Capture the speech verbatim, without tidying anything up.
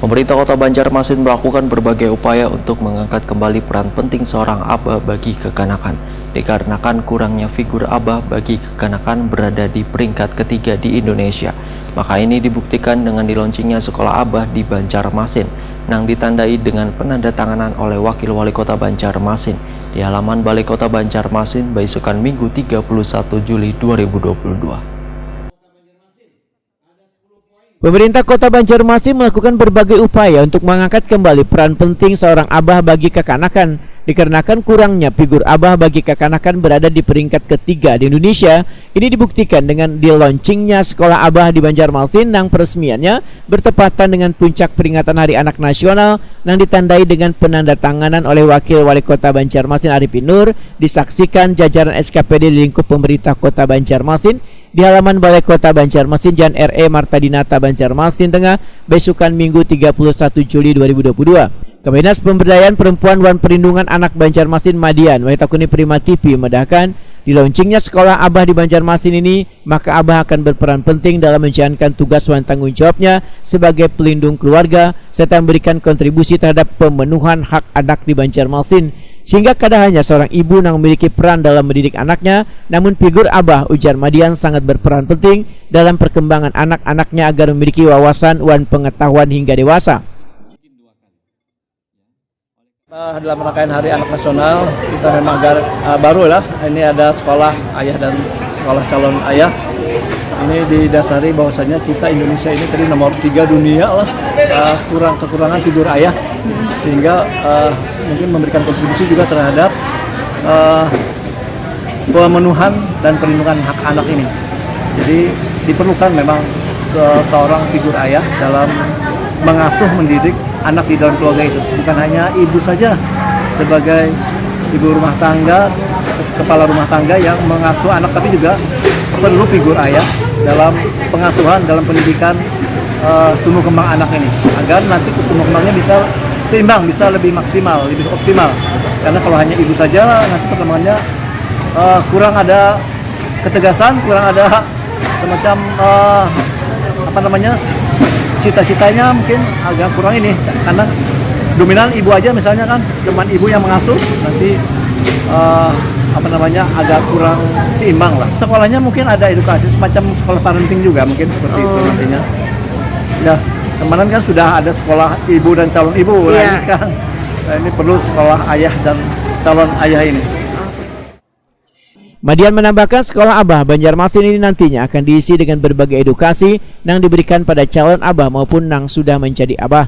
Pemerintah Kota Banjarmasin melakukan berbagai upaya untuk mengangkat kembali peran penting seorang abah bagi kekanakan, dikarenakan kurangnya figur abah bagi kekanakan berada di peringkat ketiga di Indonesia. Maka ini dibuktikan dengan dilaunchingnya sekolah abah di Banjarmasin, nang ditandai dengan penandatanganan oleh Wakil Wali Kota Banjarmasin di halaman Balai Kota Banjarmasin, baisukan Minggu tiga puluh satu Juli dua ribu dua puluh dua. Pemerintah Kota Banjarmasin melakukan berbagai upaya untuk mengangkat kembali peran penting seorang abah bagi kekanakan. Dikarenakan kurangnya figur abah bagi kekanakan berada di peringkat ketiga di Indonesia, ini dibuktikan dengan di-launchingnya Sekolah Abah di Banjarmasin nang peresmiannya bertepatan dengan puncak peringatan Hari Anak Nasional nang ditandai dengan penandatanganan oleh Wakil Wali Kota Banjarmasin Arifin Nur, disaksikan jajaran S K P D di lingkup pemerintah Kota Banjarmasin, di halaman Balai Kota Banjarmasin, Jalan R E Marta Dinata, Banjarmasin Tengah, besukan Minggu tiga puluh satu Juli dua ribu dua puluh dua. Kaminas Pemberdayaan Perempuan wan Perlindungan Anak Banjarmasin Madian, Wahitakuni Prima T V, madahkan, di-launchingnya Sekolah Abah di Banjarmasin ini, maka abah akan berperan penting dalam menjalankan tugas wan tanggung jawabnya sebagai pelindung keluarga serta memberikan kontribusi terhadap pemenuhan hak anak di Banjarmasin, sehingga kada hanya seorang ibu nang memiliki peran dalam mendidik anaknya, namun figur abah, ujar Madian, sangat berperan penting dalam perkembangan anak-anaknya agar memiliki wawasan wan pengetahuan hingga dewasa. Nah, dalam rangkaian Hari Anak Nasional, kita memang gar, uh, baru lah, ini ada sekolah ayah dan sekolah calon ayah. Ini didasari bahwasanya kita Indonesia ini tadi nomor tiga dunia lah, uh, kurang kekurangan figur ayah, sehingga uh, mungkin memberikan kontribusi juga terhadap uh, pemenuhan dan perlindungan hak anak ini. Jadi diperlukan memang seorang figur ayah dalam mengasuh mendidik anak di dalam keluarga itu. Bukan hanya ibu saja sebagai ibu rumah tangga, kepala rumah tangga yang mengasuh anak, tapi juga perlu figur ayah dalam pengasuhan, dalam pendidikan uh, tumbuh kembang anak ini, agar nanti tumbuh kembangnya bisa seimbang, bisa lebih maksimal, lebih optimal. Karena kalau hanya ibu saja, nanti perkembangannya uh, kurang ada ketegasan, kurang ada semacam uh, apa namanya, cita-citanya mungkin agak kurang ini, karena dominan ibu aja misalnya kan, cuman ibu yang mengasuh, nanti uh, apa namanya, agak kurang seimbang lah. Sekolahnya mungkin ada edukasi semacam sekolah parenting juga mungkin seperti oh. itu nantinya. Ya, kemarin kan sudah ada sekolah ibu dan calon ibu yeah. Kan. Nah, ini perlu sekolah ayah dan calon ayah ini. Madian menambahkan sekolah abah Banjarmasin ini nantinya akan diisi dengan berbagai edukasi yang diberikan pada calon abah maupun yang sudah menjadi abah.